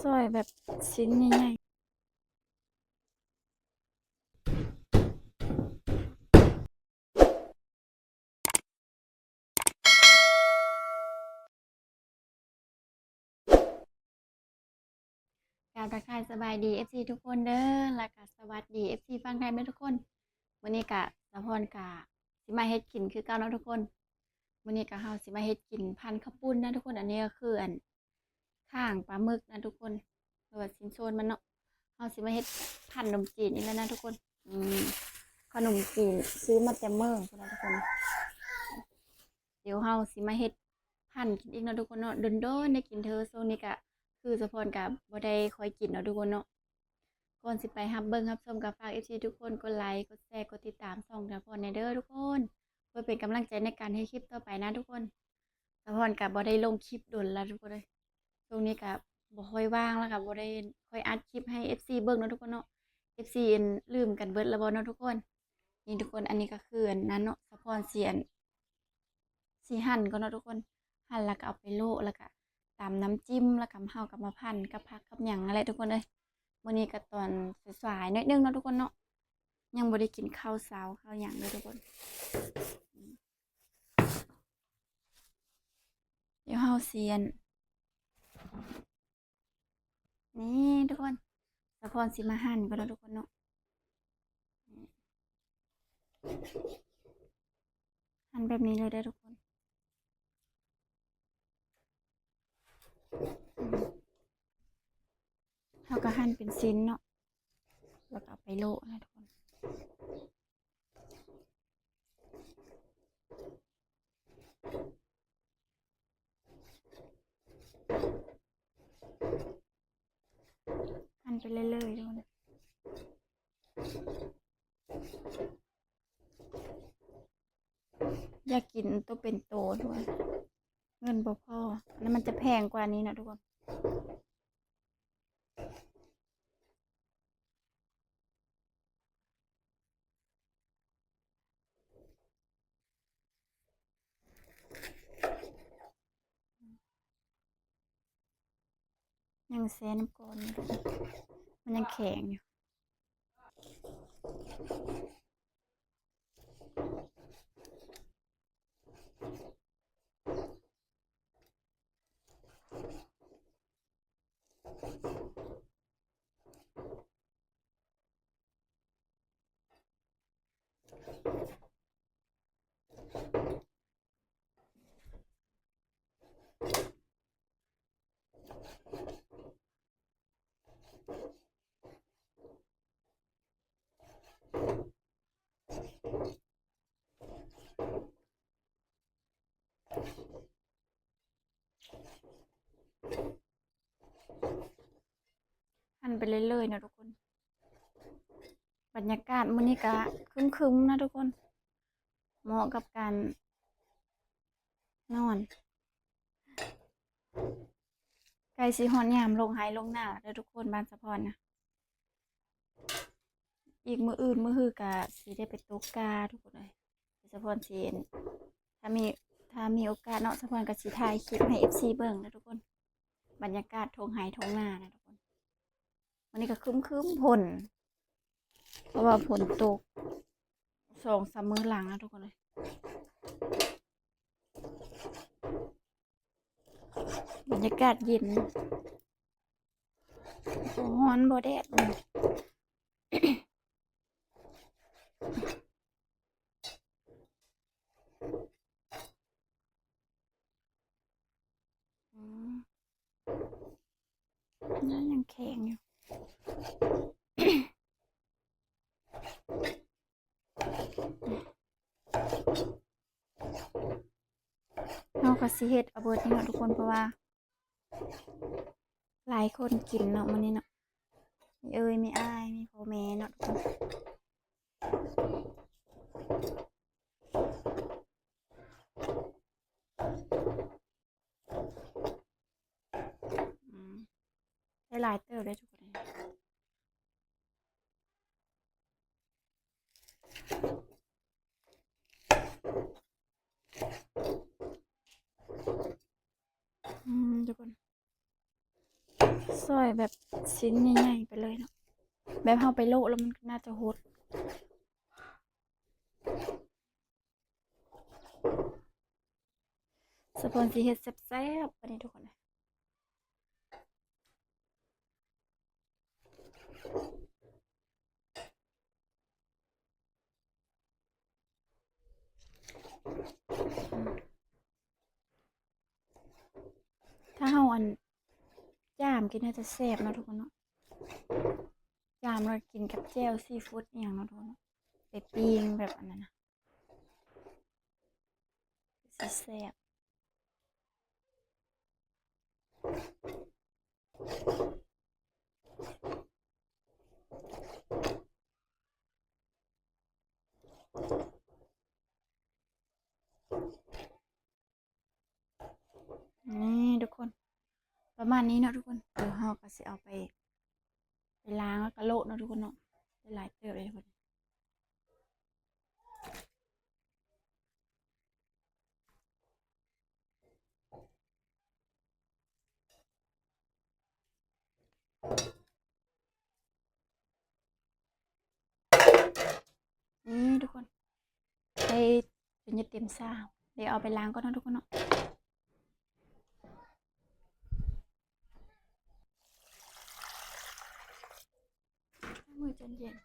ຊອຍແບບຊິ້ນໃຫຍ່ໆ. ກາບທັກທາຍສະບາຍດີ ເອັຟຊີ ທຸກຄົນເດີ ແລ້ວກະສະຫວັດດີ ເອັຟຊີ ຝັ່ງໄທເບິດທຸກຄົນ. ມື້ນີ້ກະສາວພອນກະຊິມາເຮັດກິນຄືເກົ່າເນາະທຸກຄົນ. ມື້ນີ້ກະເຮົາຊິມາເຮັດກິນພັນເຂົ້າປຸ້ນນະທຸກຄົນ. ອັນນີ້ກະຄືອັນ ຂ້າງປາໝຶກນະທຸກຄົນ ຫຼືວ່າຊິ້ນສ່ວນມັນເນາະ. ເຮົາຊິມາເຮັດພັນໜົມຈີນອີກແລ້ວນະທຸກຄົນ. ອືມ ຂະໜົມຈີນຊື້ມາແຕ່ເມືອງພຸ້ນນະທຸກຄົນ. ດຽວເຮົາຊິມາເຮັດພັນກິນອີກເນາະທຸກຄົນເນາະ. ດົນໆໄດ້ກິນເທື່ອ. ຊ່ວງນີ້ກະຄືສາວພອນກະບໍ່ໄດ້ຄ່ອຍກິນເນາະທຸກຄົນເນາະ. ກ່ອນຊິໄປຮັບເບິ່ງຮັບຊົມ ກໍຝາກ ເອັຟຊີ ທຸກຄົນກົດໄລ ກົດແຊ ກົດຕິດຕາມຊ່ອງສາວພອນແດ່ເດີທຸກຄົນ ເພື່ອເປັນກຳລັງໃຈໃນການເຮັດຄລິບຕໍ່ໄປນະທຸກຄົນ. ສາວພອນກະບໍ່ໄດ້ລົງຄລິບດົນແລ້ວທຸກຄົນເອີຍ. ຊ່ວງນີ້ກະບໍ່ຄ່ອຍວ່າງ ແລ້ວກະບໍ່ໄດ້ຄ່ອຍອັດຄລິບໃຫ້ ເອັຟຊີ ເບິ່ງເນາະທຸກຄົນເນາະ. ເອັຟຊີ ອັນ ລືມກັນເບິດແລ້ວບໍ່ເນາະທຸກຄົນ? ນີ້ທຸກຄົນ ອັນນີ້ກະຄືອັນນັ້ນເນາະ ສາວພອນຊິອັນ ຊິຫັນກ່ອນເນາະທຸກຄົນ. ຫັນແລ້ວກະເອົາໄປໂລະ ແລ້ວກະຕຳນ້ຳຈິ້ມ ແລ້ວກະເຮົາກະມາພັນກັບຜັກກັບຫຍັງຫັ້ນແຫຼະທຸກຄົນເອີຍ. ມື້ນີ້ກະຕອນສາຍໆໜ້ອຍໜຶ່ງເນາະທຸກຄົນເນາະ ຍັງບໍ່ໄດ້ກິນເຂົ້າເຊົ້າເຂົ້າຫຍັງເລີຍທຸກຄົນ. ດຽວເຮົາຊິອັນ ນີ້ທຸກຄົນ ສາວພອນຊິມາຫັນກ່ອນເນາະທຸກຄົນເນາະ. ຫັນແບບນີ້ເລີຍເດີທຸກຄົນ. ເຮົາກະຫັນເປັນຊິ້ນເນາະ ແລ້ວກະເອົາໄປໂລະນະທຸກຄົນ. ຫັນໄປເລື້ອຍໆທຸກຄົນ. ຢາກກິນໂຕເປັນໂຕທຸກຄົນ ເງິນບໍ່ພໍ. ອັນນັ້ນມັນຈະແພງກວ່ານີ້ເນາະທຸກຄົນ. ຍັງແຊ່ນ້ຳກ້ອນຢູ່ ມັນຍັງແຂງຢູ່. หันไปเรื่อยๆเนาะทุกคน บรรยากาศมื้อนี้ก็ครึ้มๆนะทุกคน เหมาะกับการนอน ใกล้สิฮอดยามลงไฮ่ลงนาแล้วเด้อทุกคน บ้านสะพอนนะ อีกมื้ออื่นมื้อฮือก็สิได้ไปตกกาทุกคนเอ้ย สะพอนสิ ถ้ามี ถ้ามีโอกาสเนาะ สะพอนก็สิถ่ายคลิปให้เอฟซีเบิ่งนะทุกคน บรรยากาศท่งไฮ่ท่งนานะทุกคน มื้อนี้ก็ครึ้มๆฝน เพราะว่าฝนตกสองสามมื้อหลังนะทุกคนเอ้ย บรรยากาศเย็น บ่ร้อนบ่แดด อืม ยังแข็งอยู่ เฮาก็สิเฮ็ดเอาเบิดนี่เนาะทุกคน เพราะว่าหลายคนกินเนาะมื้อนี้เนาะ มีเอื้อย มีอ้าย มีพ่อแม่เนาะทุกคน อืม ได้หลายเติบเลยทุกคน อืม ทุกคน ຊອຍແບບຊິ້ນໃຫຍ່ໆໄປເລີຍເນາະ ແບບເຮົາໄປໂລະແລ້ວມັນໜ້າຈະຫົດ. ສະພອນຊິເຮັດແຊບໆ ບາດນີ້ທຸກຄົນ. ຖ້າເຮົາ ອັນ ຈ້າມກິນໜ້າຈະແຊບເນາະທຸກຄົນເນາະ ຈ້າມແລ້ວກິນກັບແຈ່ວຊີຟູດອີ່ຫຍັງເນາະທຸກຄົນເນາະ ໄປປີ້ງແບບອັນນັ້ນນະ ຊິແຊບ. ນີ້ທຸກຄົນ ປະມານນີ້ເນາະທຸກຄົນ ດຽວເຮົາກໍຊິເອົາໄປ ໄປລ້າງ ແລ້ວກໍໂລະເນາະທຸກຄົນເນາະ ໄດ້ຫຼາຍເຕີບເລີຍທຸກຄົນ. ນີ້ທຸກຄົນ ໄດ້ຈົນຈະເຕັມຊາມ ດຽວເອົາໄປລ້າງກ່ອນເນາະທຸກຄົນເນາະ ມືຈົນເຢັນ.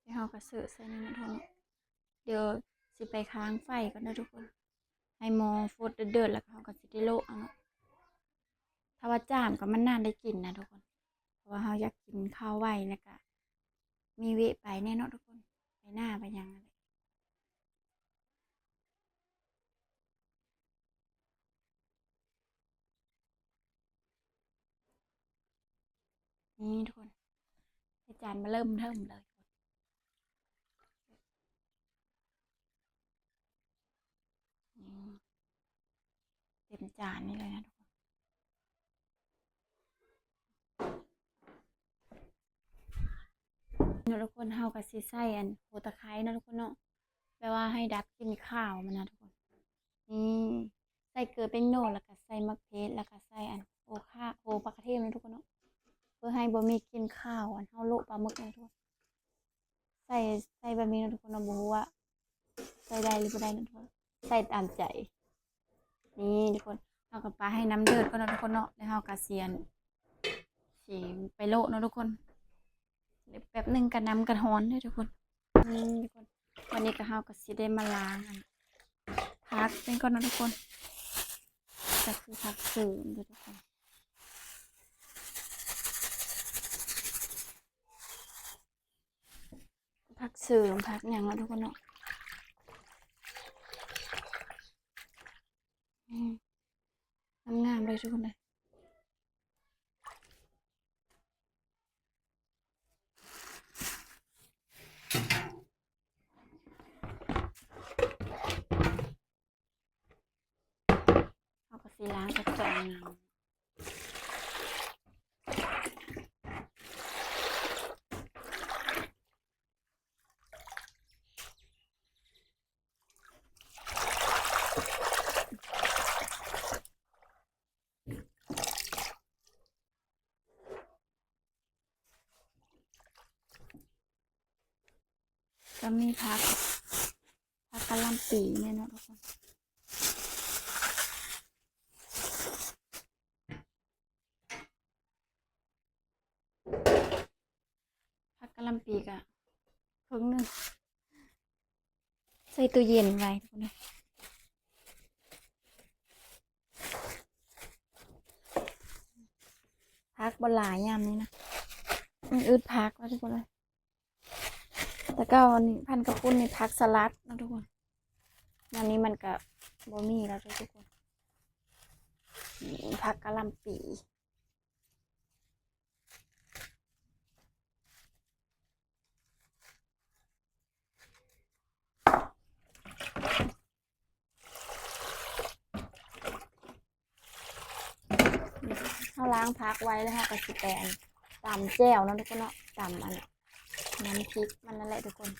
ດຽວເຮົາກໍເສີໃສ່ນີ້ເນາະທຸກຄົນເນາະ ດຽວຊິໄປຄ້າງໄຟກ່ອນເດີທຸກຄົນ ໃຫ້ໝໍ້ຟົດເດືອດໆ ແລ້ວກໍເຮົາກໍຊິໄດ້ໂລະເອົາເນາະ. ຖ້າວ່າຈ້າມກໍມັນນານໄດ້ກິນນະທຸກຄົນ ເພາະວ່າເຮົາຢາກກິນເຂົ້າໄວ ແລ້ວກະມີເວະໄປແດ່ເນາະທຸກຄົນ ໄປນາໄປຫຍັງຫັ້ນແຫຼະ. ນີ້ທຸກຄົນ ໃສ່ຈານມາເລີ່ມເທີມເລີຍ ນີ້ ເຕັມຈານນີ້ເລີຍນະທຸກຄົນ. ເນາະທຸກຄົນ ເຮົາກໍຊິໃສ່ອັນຫົວตะไคร้ເນາະທຸກຄົນເນາະ ແບບວ່າໃຫ້ດັບກິ່ນຄາວມັນນະທຸກຄົນ. ນີ້ ໃສ່ເກືອແປ້ງນົວ ແລ້ວກໍໃສ່ໝາກເຜັດ ແລ້ວກໍໃສ່ອັນໂຫລະພາ ໂຫ ປາກກະເທມເນາະທຸກຄົນເນາະ ເພື່ອໃຫ້ບໍ່ມີກິ່ນຄາວອັນເຮົາໂລະປາໝຶກເນາະທຸກຄົນ. ໃສ່ ໃສ່ແບບນີ້ເນາະທຸກຄົນເນາະ ບໍ່ຮູ້ວ່າໃສ່ໄດ້ຫຼືບໍ່ໄດ້ເນາະທຸກຄົນ ໃສ່ຕາມໃຈ. ນີ້ທຸກຄົນ ເຮົາກໍປະໃຫ້ນ້ຳເດືອດກ່ອນເນາະທຸກຄົນເນາະ ແລ້ວເຮົາກໍຊິອັນ ຊິໄປໂລະເນາະທຸກຄົນ. ແປັບໜຶ່ງກໍນ້ຳກໍຮ້ອນເດ້ທຸກຄົນ. ນີ້ທຸກຄົນ ຕອນນີ້ກໍເຮົາກໍຊິໄດ້ມາລ້າງອັນຜັກເປັນກ່ອນເນາະທຸກຄົນ ກໍຄືຜັກເສີມເດ້ທຸກຄົນ. ຜັກເສີມ ຜັກຫຍັງເນາະທຸກຄົນເນາະ. ອືມ ງາມໆເລີຍທຸກຄົນເອີຍ. ເຮົາກໍຊິລ້າງກະຈອງ. ກໍມີຜັກ ຜັກກະຫຼ່ຳປີແມ່ນເນາະທຸກຄົນ. ຜັກກະຫຼ່ຳປີກະເຄິ່ງໜຶ່ງ ໃສ່ຕູ້ເຢັນໄວ້ພຸ້ນນະ. ຜັກບໍ່ຫຼາຍຍາມນີ້ນະ ມັນອຶດຜັກວ່າຊັ້ນພຸ້ນນະ. ແຕ່ເກົ່າອັນນີ້ພັນກະປຸ້ນນີ້ຜັກສະຫຼັດເນາະທຸກຄົນ ດຽວນີ້ມັນກະບໍ່ມີແລ້ວເດີທຸກຄົນ. ນີ້ ຜັກກະຫຼ່ຳປີ. ເ ລ້າງຜັກໄວ້ ແລ້ວເຮົາກໍຊິໄປ ອັນ ຕຳແຈ່ວເນາະທຸກຄົນເນາະ ຕຳ ອັນ ນ້ຳພລິກມັນນັ້ນແຫຼະທຸກຄົນ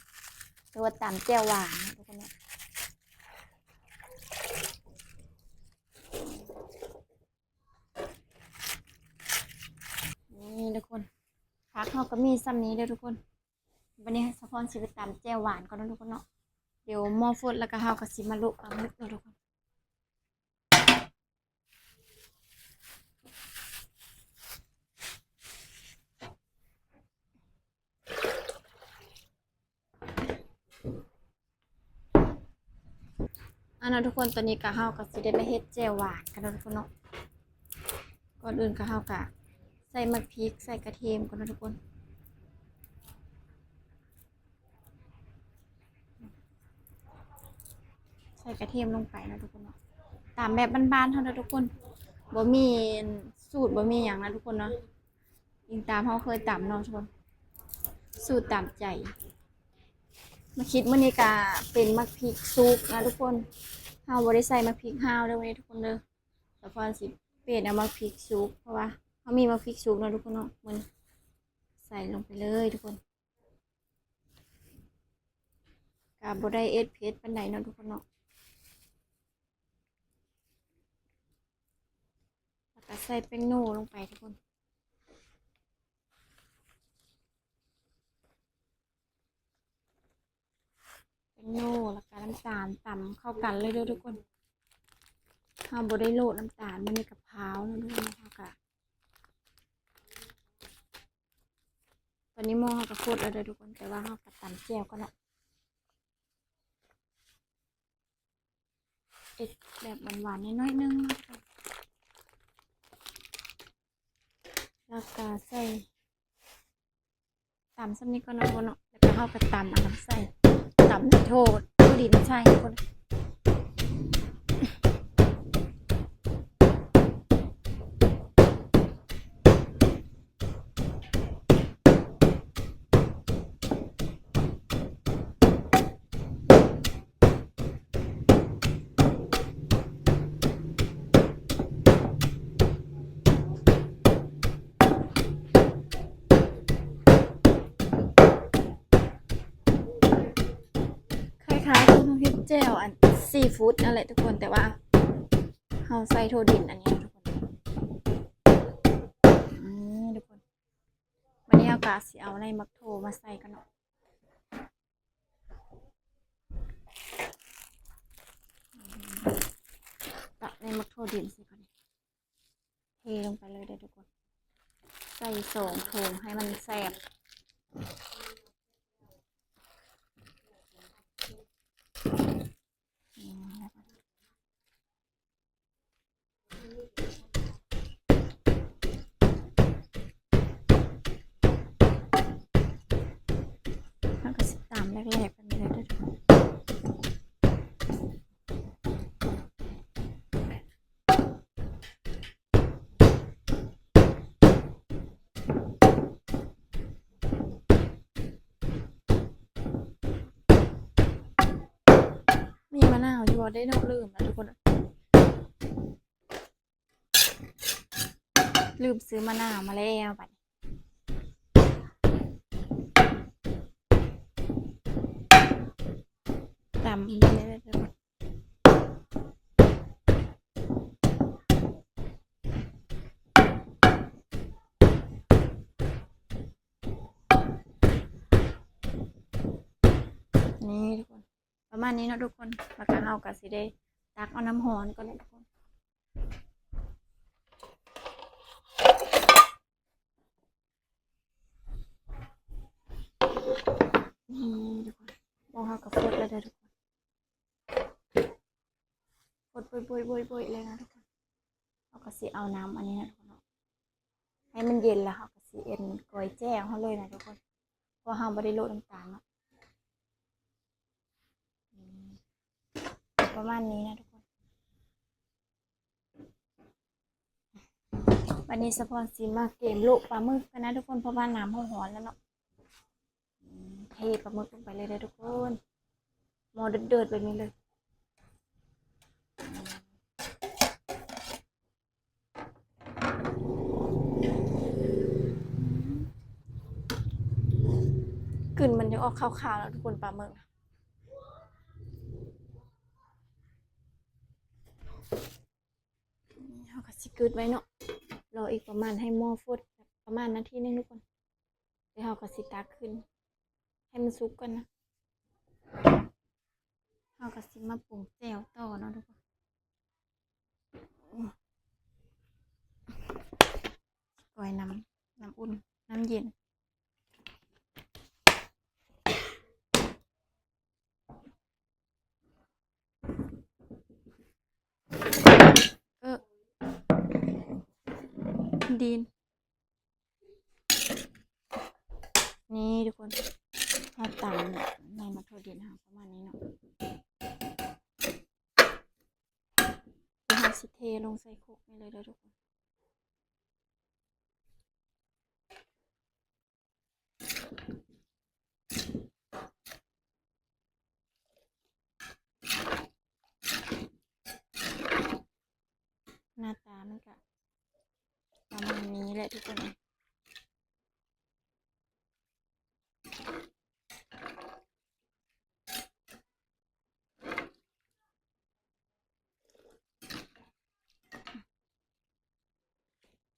ຫຼືວ່າຕຳແຈ່ວຫວານເນາະທຸກຄົນເນາະ. ນີ້ທຸກຄົນ ຜັກເຮົາກໍມີສ່ຳນີ້ເດີທຸກຄົນ. ບັດນີ້ສາວພອນຊິໄປຕຳແຈ່ວຫວານກ່ອນເນາະທຸກຄົນເນາະ. ດຽວໝໍ້ຟົດແລ້ວກໍເຮົາກໍຊິມາລົວກປາໝຶກເນາະທຸກຄົນ. ອັນນັ້ນທຸກຄົນ ຕອນນີ້ກໍເຮົາກໍຊິໄດ້ມາເຮັດແຈ່ວຫວານກັນເນາະທຸກຄົນເນາະ. ກ່ອນອື່ນກໍເຮົາກໍໃສ່ໝາກພິກ ໃສ່ກະທຽມກ່ອນເນາະທຸກຄົນ. ໃສ່ກະທຽມລົງໄປເນາະທຸກຄົນເນາະ. ຕຳແບບບ້ານໆເຮົາເດີທຸກຄົນ ບໍ່ມີສູດ ບໍ່ມີຫຍັງນະທຸກຄົນເນາະ. ອີງຕາມເຮົາເຄີຍຕຳເນາະທຸກຄົນ ສູດຕາມໃຈ. ໝາກພິກມື້ນີ້ກະເປັນໝາກພິກສຸກນະທຸກຄົນ ເຮົາບໍ່ໄດ້ໃສ່ໝາກພິກຫ້າວເດີມື້ນີ້ທຸກຄົນເດີ. ສາວພອນຊິປ່ຽນເອົາໝາກພິກສຸກ ເພາະວ່າເຮົາມີໝາກພິກສຸກເນາະທຸກຄົນເນາະ. ມື້ນີ້ໃສ່ລົງໄປເລີຍທຸກຄົນ ກະບໍ່ໄດ້ເຮັດເຜັດປານໃດເນາະທຸກຄົນເນາະ. ແລ້ວກະໃສ່ແປ້ງໂນ່ລົງໄປທຸກຄົນ ແປ້ງໂນ່ ແລ້ວກະນ້ຳຕານ ຕຳເຂົ້າກັນເລີຍເດີທຸກຄົນ. ເຮົາບໍ່ໄດ້ໂລດນ້ຳຕານ ມັນມີກະພ້າວເນາະທຸກຄົນ ເຮົາກະ ຕອນນີ້ໝໍ້ເຮົາກະຟົດແລ້ວເດີທຸກຄົນ ແຕ່ວ່າເຮົາກະຕຳແຈ່ວກ່ອນເນາະ. ເຮັດແບບຫວານໆໜ້ອຍໆໜຶ່ງ ແລ້ວກະໃສ່ ຕຳສ່ຳນີ້ກ່ອນເນາະ ແລ້ວກະເຮົາກະຕຳອັນນັ້ນໃສ່ ຕຳໂທ ໂທດິນໃສ່ກ່ອນ. ຄ້າຍໆຄືເຮົາເຮັດແຈ່ວອັນຊີຟູດນັ້ນແຫຼະທຸກຄົນ ແຕ່ວ່າເຮົາໃສ່ໂທດິນອັນນີ້ເນາະທຸກຄົນ. ອືມ ທຸກຄົນ ບັດນີ້ເຮົາກະຊິເອົາໃນໝາກໂທມາໃສ່ກ່ອນເນາະ. ຕັກໃນໝາກໂທດິນໃສ່ກ່ອນ ເທລົງໄປເລີຍເດີທຸກຄົນ ໃສ່ສອງຖົງໃຫ້ມັນແຊບ. ເຮົາກະຊິຕຳແຫຼກໆ ແບບນີ້ເລີຍເດີທຸກຄົນ. ມີມະນາວຢູ່ບໍ່ເດເນາະ ລືມລະທຸກຄົນ ລືມຊື້ມະນາວມາແລ້ວບັດນີ້ ຕຳໄປເລີຍເດີທຸກຄົນ. ນີ້ທຸກຄົນ ປະມານນີ້ເນາະທຸກຄົນ ແລ້ວກະເຮົາກະຊິໄດ້ຕັກເອົານ້ຳຮ້ອນກ່ອນເນາະທຸກຄົນ. ນີ້ທຸກຄົນ ໝໍ້ເຮົາກະຟົດແລ້ວເດີທຸກຄົນ ຟົດໂບຍໆໆໆເລີຍນະທຸກຄົນ. ເຮົາກະຊິເອົານ້ຳອັນນີ້ນະທຸກຄົນເນາະ ໃຫ້ມັນເຢັນ ແລ້ວເຮົາກະຊິເອັນກອຍແຈ່ວເຮົາເລີຍນະທຸກຄົນ ເພາະເຮົາບໍ່ໄດ້ໂລດນ້ຳຕານເນາະ. ອືມ ປະມານນີ້ນະທຸກຄົນ. ບັດນີ້ສາວພອນຊິມາເກມໂລະປາໝຶກກັນນະທຸກຄົນ ເພາະວ່ານ້ຳເຮົາຮ້ອນແລ້ວເນາະ. ເທປາໝຶກລົງໄປເລີຍເດີທຸກຄົນ ໝໍ້ເດືອດໆແບບນີ້ເລີຍ. ອືມ. ກິ່ນມັນຈະອອກຄາວໆ ແລ້ວທຸກຄົນ ປາໝຶກນະ. ເຮົາກໍຊິກຶດໄວ້ເນາະ ລໍອີກປະມານໃຫ້ໝໍ້ຟົດ ປະມານນາທີໜຶ່ງທຸກຄົນ. ແລ້ວເຮົາກໍຊິຕັກຂຶ້ນໃຫ້ມັນສຸກກ່ອນນະ. ເຮົາກໍຊິມາປຸງແຈ່ວຕໍ່ເນາະທຸກຄົນ. ກອຍນ້ຳ ນ້ຳອຸ່ນ ນ້ຳເຢັນ. ເອີ ດິນ ນີ້ທຸກຄົນ ເຮົາຕຳໃນໝາກຖົ່ວດິນເຮົາປະມານນີ້ເນາະ. ເຮົາຊິເທລົງໃສ່ຄົກນີ້ເລີຍເດີທຸກຄົນ. ໜ້າຕາມັນກະປະມານນີ້ແຫຼະທຸກຄົນ.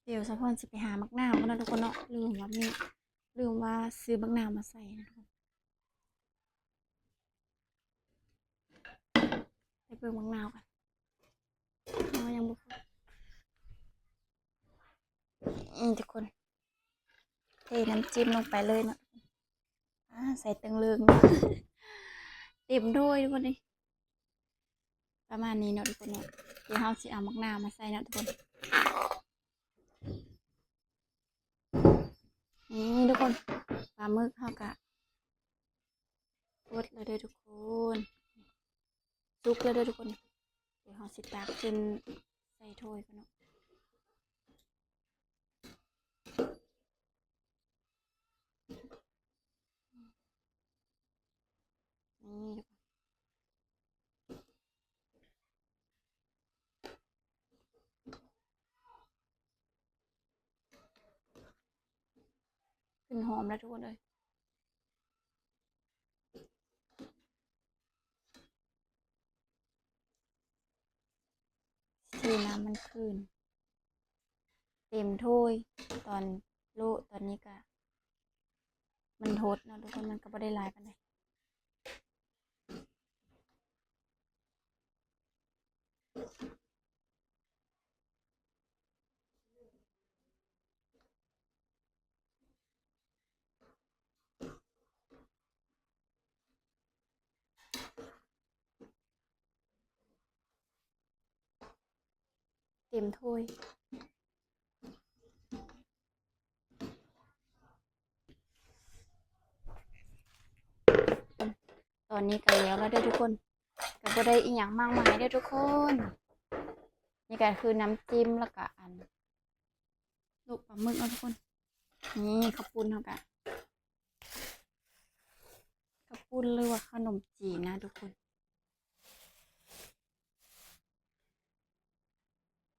ດຽວສາວພອນຊິໄປຫາໝາກນາວກ່ອນເນາະທຸກຄົນເນາະ. ລືມວ່າມີ ລືມວ່າຊື້ໝາກນາວມາໃສ່ນະທຸກຄົນ. ໄປເບິ່ງໝາກນາວກັນ. ເຮົາຍັງບໍ່ຄົບ. ນີ້ທຸກຄົນ ເທນ້ຳຈິ້ມລົງໄປເລີຍເນາະ. ອາ ໃສ່ເຖິງເລີງ ເຕັມຖ້ວຍທຸກຄົນເອີຍ. ປະມານນີ້ເນາະທຸກຄົນເນາະ. ດຽວເຮົາຊິເອົາໝາກນາວມາໃສ່ເນາະທຸກຄົນ. ນີ້ທຸກຄົນ ປາໝຶກເຮົາກະ ໝົດແລ້ວເດີທຸກຄົນ ສຸກແລ້ວເດີທຸກຄົນ. ດຽວເຮົາຊິຕັກຂຶ້ນໃສ່ຖ້ວຍກ່ອນເນາະ. ນີ້ ກິ່ນຫອມແລ້ວທຸກຄົນເອີຍ. ເທນ້ຳມັນຄືນ ເຕັມຖ້ວຍ ຕອນໂລະຕອນນີ້ກະ ມັນຫົດເນາະທຸກຄົນ ມັນກະບໍ່ໄດ້ຫຼາຍປານໃດ. ເຕັມຖ້ວຍ. ຕອນນີ້ກະແລ້ວແລ້ວເດີທຸກຄົນ ກະບໍ່ໄດ້ອີ່ຫຍັງມາກມາຍເດີທຸກຄົນ. ນີ້ກະຄືນ້ຳຈິ້ມ ແລ້ວກະອັນ ໂລະປາໝຶກເນາະທຸກຄົນ. ນີ້ເຂົ້າປຸ້ນເຮົາກະ ເຂົ້າປຸ້ນ ຫຼືວ່າເຂົ້າໜົມຈີນນະທຸກຄົນ.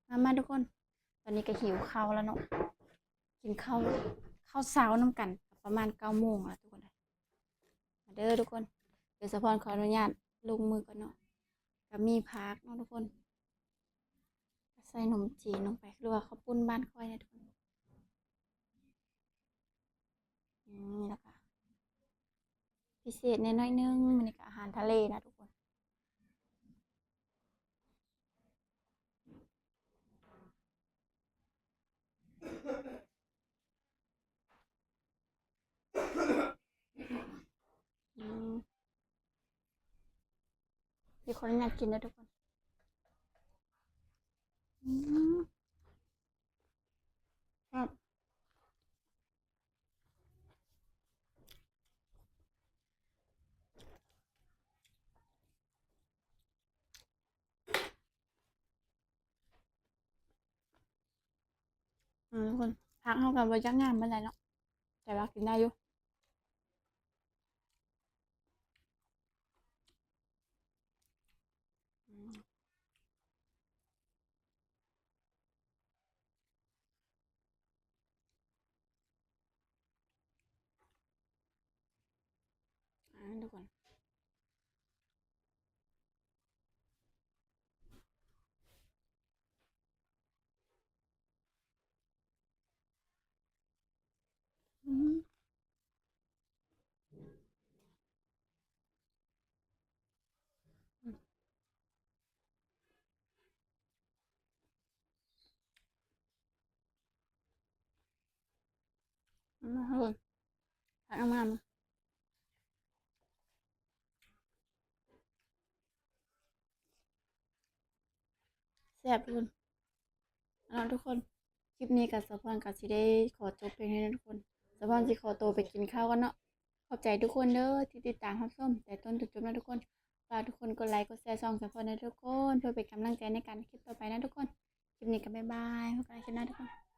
ມາ ມາທຸກຄົນ ຕອນນີ້ກະຫິວເຂົ້າແລ້ວເນາະ ກິນເຂົ້າ ເຂົ້າເຊົ້ານຳກັນ ປະມານເກົ້າໂມງແລ້ວທຸກຄົນ. ມາເດີທຸກຄົນ ດຽວສາວພອນຂໍອະນຸຍາດລົງມືກ່ອນເນາະ. ກະມີຜັກເນາະທຸກຄົນ ກະໃສ່ໜົມຈີນລົງໄປ ຫຼືວ່າເຂົ້າປຸ້ນບ້ານຂ້ອຍນະທຸກຄົນ. ນີ້ລະກະພິເສດແດ່ໜ້ອຍໜຶ່ງ ມື້ນີ້ກະອາຫານທະເລນະທຸກຄົນ. ອືມ ດຽວຂໍອະນຸຍາດກິນເດີທຸກຄົນ. ອືມ ແຊບ. ອືມ ທຸກຄົນ ຜັກເຮົາກະບໍ່ຈັກງາມປານໃດເນາະ ແຕ່ວ່າກິນໄດ້ຢູ່. ອືມ. ທຸກຄົນ. ອືມ ອືມ ເອີ ຜັກງາມໆ ແຊບທຸກຄົນ. ເອົາລະທຸກຄົນ ຄລິບນີ້ກໍສາວພອນກໍຊິໄດ້ຂໍຈົບພຽງເທົ່ານີ້ເນາະທຸກຄົນ. ສາວພອນຊິຂໍໂຕໄປກິນເຂົ້າກ່ອນເນາະ. ຂອບໃຈທຸກຄົນເດີທີ່ຕິດຕາມຮັບຊົມແຕ່ຕົ້ນຈົນຈົບເນາະທຸກຄົນ. ຝາກທຸກຄົນກົດໄລກົດແຊຊ່ອງສາວພອນໃຫ້ທຸກຄົນ ເພື່ອເປັນກຳລັງໃຈໃນການເຮັດຄລິບຕໍ່ໄປນະທຸກຄົນ. ຄລິບນີ້ກໍບາຍບາຍ ພົບກັນໃນຄລິບໜ້າທຸກຄົນ.